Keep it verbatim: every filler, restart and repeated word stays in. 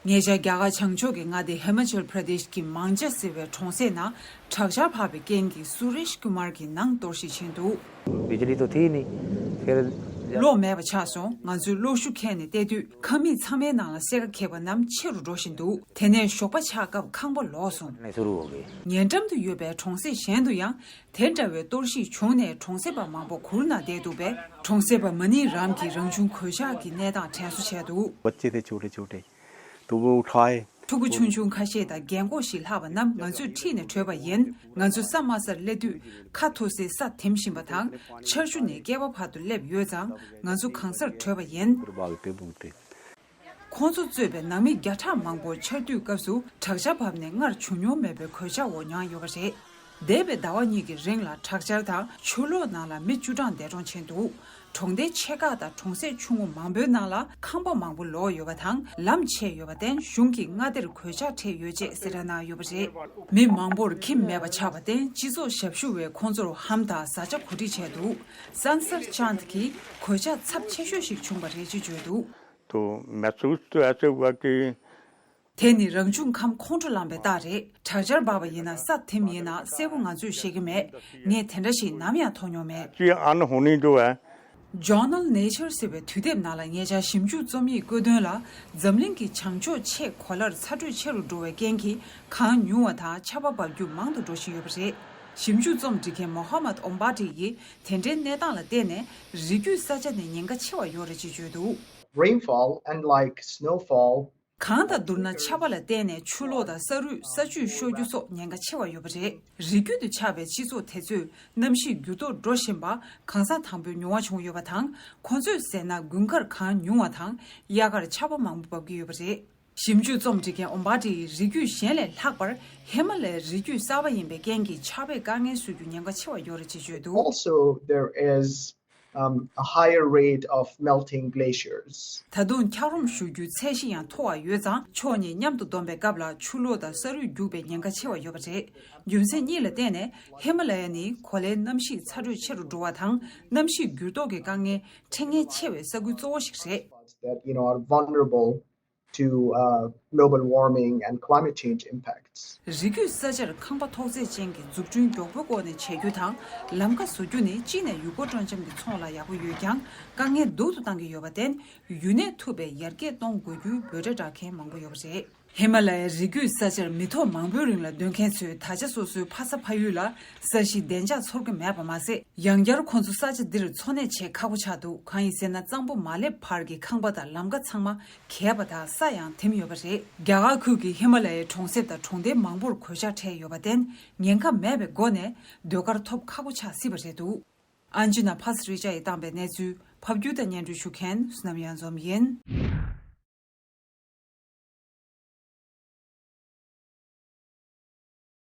ཉེ་ཆར་རྒྱ་གར་བྱང་ཕྱོགས་ཀྱི་མངའ་སྡེ་ཧི་མ་ཅལ་པྲ་དེཤ་གི་མང་ཇ་ཟེར་བའི་གྲོང་གསེབ་ནང་དྲག་ཆར་བབས་པའི་རྐྱེན་གྱིས་སུ་རེཤ་ཀུ་མར་གྱི་ནང་གཏོར་བཤིག་ཕྱིན་འདུག། बिजली तो थी नहीं। फिर གློག་མེད་པ་ཆགས་སོང་། ང་ཚོས་གློག་ཤུགས་ཁྱེར་ནས་བལྟས་དུས་ཁང་མིག་ཚང་མའི་ནང་ལ་སེར་ཁ་འཁྱིལ་པ་རྣམས་ཆེ་རུ་འགྲོ་བཞིན་འདུག། དེ་ནས་ཞོགས་པ་ཆགས་སྐབས་ཁང་པ་ལོག་སོང་། ཉེ་འགྲམ་དུ་ཡོད་པའི་གྲོང་གསེབ་གཞན་དུ་ཡང་དེ་འདྲ་བའི་གཏོར་བཤིག་བྱུང་ནས་གྲོང་གསེབ་པ་མང་པོ་གུར་ནང་བསྡད་འདུག་པས། གྲོང་གསེབ་པ་མ་ནི་རམ་གྱིས་རང་བྱུང་གོད་ཆག་གི་གནས་སྟངས་དྲན་གསོ་བྱས་འདུག། बच्चे थे छोटे छोटे, तो वो उठाए। ཕྲུ་གུ་ཆུང་ཆུང་ཁ་ཤས་དང་རྒན་གོག་ཞིག་ལྷག་པ་རྣམས་ང་ཚོས་ཁྲིད་ནས་བྲོས་པ་ཡིན། ང་ཚོ་ས་དམའ་སར་སླེབས་དུས་ཁ་འཐོར་སའི་ས་འཐིམ་བཞིན་པ་དང་། ཆར་ཆུ་ནས་སྐེད་པ་བར་དུ་སླེབས་ཡོད་ཙང་ང་ཚོ་གང་སར་བྲོས་པ་ཡིན། ཁོང་ཚོ་གཙོས་པའི་ནང་མི་བརྒྱ་ཕྲག་མང་པོ་ཆར་དུས་སྐབས་སུ་དྲག་ཆར་བབས་ནས་སྔར་བྱུང་མྱོང་མེད་པའི་གོད་ཆག་འོག་མྱངས་ཡོད་པ་རེད། འདས་པའི་ཟླ་བ་གཉིས་ཀྱི་རིང་ལ་དྲག་ཆར་དང་ཆུ་ལོག་ནང་ལ་མི་བཅུ་གྲངས་འདས་གྲོངས་ཕྱིན་འདུག། གྲོང་སྡེ་ཆེ་ཁག་དང་གྲོང་གསེབ་ཆུང་ངུ་མང་པོའི་ནང་ལ་ཁང་པ་མང་པོ་ལོག་ཡོད་པ་དང་ལམ་ཆད་ཡོད་པར་བརྟེན་གཞུང་གིས་མངའ་སྡེར་གོད་ཆག་འཕྲད་ཡོད་ཅེས་གསལ་བསྒྲགས་གནང་ཡོད་པ་རེད། མི་མང་པོར་ཁྱིམ་མེད་པ་ཆགས་པར་བརྟེན་སྤྱི་ཚོགས་ཞབས་ཞུ་བས་ཁོང་ཚོར་ཧམ་དང་བཟའ་བཅའ་གོ་སྒྲིག་བྱས་འདུག། སན་སར་ཅཱནད་ཀྱིས་གོད་ཆག་ཚབས་ཆེ་ཤོས་ཤིག་བྱུང་བ་རེད་ཅེས་བརྗོད་འདུག། तो महसूस तो ऐसे हुआ कि དེ་ནི་རང་བྱུང་ཁམས་ཁོང་ཁྲོ་ལངས་པའི་རྟགས་རེད། དྲག་ཆར་འབབ་པ་ཡིན་ན་ས་འཐིམ་ཡིན་ན་གསལ་པོ་ང་ཚོས་ཤེས་ཀྱི་མེད། ངས་དེ་འདྲ་ཞིག་ནམ་ཡང་མཐོང་མྱོང་མེད། ये अनहोनी जो है। Journal Nature ཟེར་བའི་དུས་དེབ་ནང་ལ་ཉེ་ཆར་ཞིབ་འཇུག་རྩོམ་ཡིག་བཀོད་དོན་ལ། འཛམ་གླིང་གི་བྱང་ཕྱོགས་ཆེས་གོ་ལར་ཚ་དྲོད་ཆེ་རུ་འགྲོ་བའི་རྐྱེན་གྱིས་གངས་ཉུང་བ་དང་ཆར་པ་འབབ་རྒྱུ་མང་དུ་འགྲོ་བཞིན་ཡོད་པ་རེད། ཞིབ་འཇུག་རྩོམ་སྒྲིག་མཁན་མོ་ཧ་མད་ཨོམ་བྷ་ཏི་ཡིས་དེ་འདྲའི་གནས་སྟངས་ལ་བརྟེན་ནས་རི་རྒྱུད་ས་ཆ་ནས་ཉེན་ཁ་ཆེ་བ་ཡོད་རེད་ཅེས་བརྗོད་འདུག། Rainfall, unlike snowfall, གངས་དང་བསྡུར་ན་ཆར་པ་ལ་བརྟེན་ནས་ཆུ་ལོག་དང་ས་རུད་ས་ཆུས་ཤོར་རྒྱུ་སོགས་ཉེན་ཁ་ཆེ་བ་ཡོད་པ་རེད། རི་རྒྱུད་དུ་ཆགས་པའི་སྤྱི་ཚོགས་དེ་ཚོས་གནམ་གཤིས་འགྱུར་ལྡོག་འགྲོ་བཞིན་པ་གང་ས་དང་པོའི་མྱོང་བ་བྱུང་ཡོད་པ་དང་། ཁོ་ཚོས་ཟེར་ན་དགུན་ཁར་གངས་ཉུང་བ་དང་དབྱར་ཁར་ཆར་པ་མང་པོ་འབབ་ཀྱི་ཡོད་པ་རེད། ཞིབ་འཇུག་རྩོམ་སྒྲིག་མཁན་ཨོམ་བྷ་ཏི་ཡིས་རི་རྒྱུད་གཞན་ལས་ལྷག་པར་ཧི་མ་ལ་ཡའི་རི་རྒྱུད་གསར་པ་ཡིན་པའི་རྐྱེན་གྱིས་ཆར་པས་དཀའ་ངལ་བཟོ་རྒྱུ་ཉེན་ཁ་ཆེ་བ་ཡོད་རེད་ཅེས་བརྗོད་འདུག། Also, there is, um, a higher rate of melting glaciers. ད་དུང་འཁྱགས་རོམ་བཞུར་རྒྱུའི་ཚད་གཞི་ཡང་མཐོ་བ་ཡོད་ཙང་། ཕྱོགས་གཉིས་མཉམ་དུ་བསྡོམས་པའི་སྐབས་ལ་ཆུ་ལོག་དང་ས་རུད་རྒྱུག་པའི་ཉེན་ཁ་ཆེ་བ་ཡོད་པ་རེད། རྒྱུ་མཚན་གཉིས་ལ་བརྟེན་ནས་ཧི་མ་ལ་ཡ་ནི་གོ་ལའི་གནམ་གཤིས་ཚ་དྲོད་ཆེ་རུ་འགྲོ་བ་དང་། གནམ་གཤིས་འགྱུར་ལྡོག་གི་དཀའ་ངལ་འཕྲད་ངེས་ཆེ་བའི་ས་ཁུལ་གཙོ་བོ་ཞིག་རེད། That, you know, are vulnerable to, uh, global warming and climate change impacts. རི་རྒྱུད་ས་ཆར་ཁང་པ་ཐོག་བརྩེགས་ཅན་གྱི་འཛུགས་སྐྲུན་མགྱོགས་པོའི་སྒོ་ནས་བྱེད་རྒྱུ་དང་ལམ་ཁ་བཟོ་རྒྱུ་ནི་གཅིག་ནས་ཡུལ་སྐོར་སྤྲོ་འཆམ་གྱི་ཚོང་ལ་ཡག་པོ་ཡོད་ཀྱང་དཀའ་ངལ་སྡུག་ཏུ་བཏང་གི་ཡོད་པར་བརྟེན། ཡུན་གནས་ཐུབ་པའི་ཡར་རྒྱས་གཏོང་དགོས་རྒྱུའི་འབོད་སྒྲ་བསྒྲགས་མཁན་མང་པོ་ཡོད་པ་རེད། ཧི་མ་ལ་ཡའི་རི་རྒྱུད་ས་ཆར་མི་ཐོག་མང་པོའི་རིང་ལ་སྡོད་མཁན་ཚོས་ད་ཆ་སོ་སོའི་ཕ་ས་ཕ་ཡུལ་ལ་ས་གཞི་བདེ་འཇགས་ཚོར་གྱི་མེད་པ་མ་ཟད། ཡང་བསྐྱར་ཁོང་ཚོ་ས་ཆ་འདིར་འཚོ་གནས་བྱེད་ཁག་པོ་ཆགས་འདུག། གང་ཡིན་ཟེར་ན། གཙང་པོ་མ་སླེབས་བར་གྱི་ཁང་པ་དང་ལམ་ཁ་ཚང་མ་གས་པ་དང་ས་ཡང་འཐིམ་ཡོད་པ་རེད། རྒྱ་གར་ཁུལ་གྱི་ཧི་མ་ལ་ཡའི་གྲོང་གསེབ་དང་གྲོང་རྡལ་མང་པོར་གོད་ཆག་འཕྲད་ཡོད་པར་བརྟེན། ཉེན་ཁ་མེད་པའི་སྒོ་ནས་ཟློས་གར་ཐོབ་ཁག་པོ་ཆགས་སྲིད་པ་རེད་འདུག། ཨན་ཇི་ན་ཕ་སི་རི་ཅ་ཡིས་བཏང་པའི་གནས་ཚུལ་ཕབ་སྒྱུར་དང་སྙན་སྒྲོན་ཞུ་མཁན་བསོད་ནམས་གཡང་འཛོམས་ཡིན།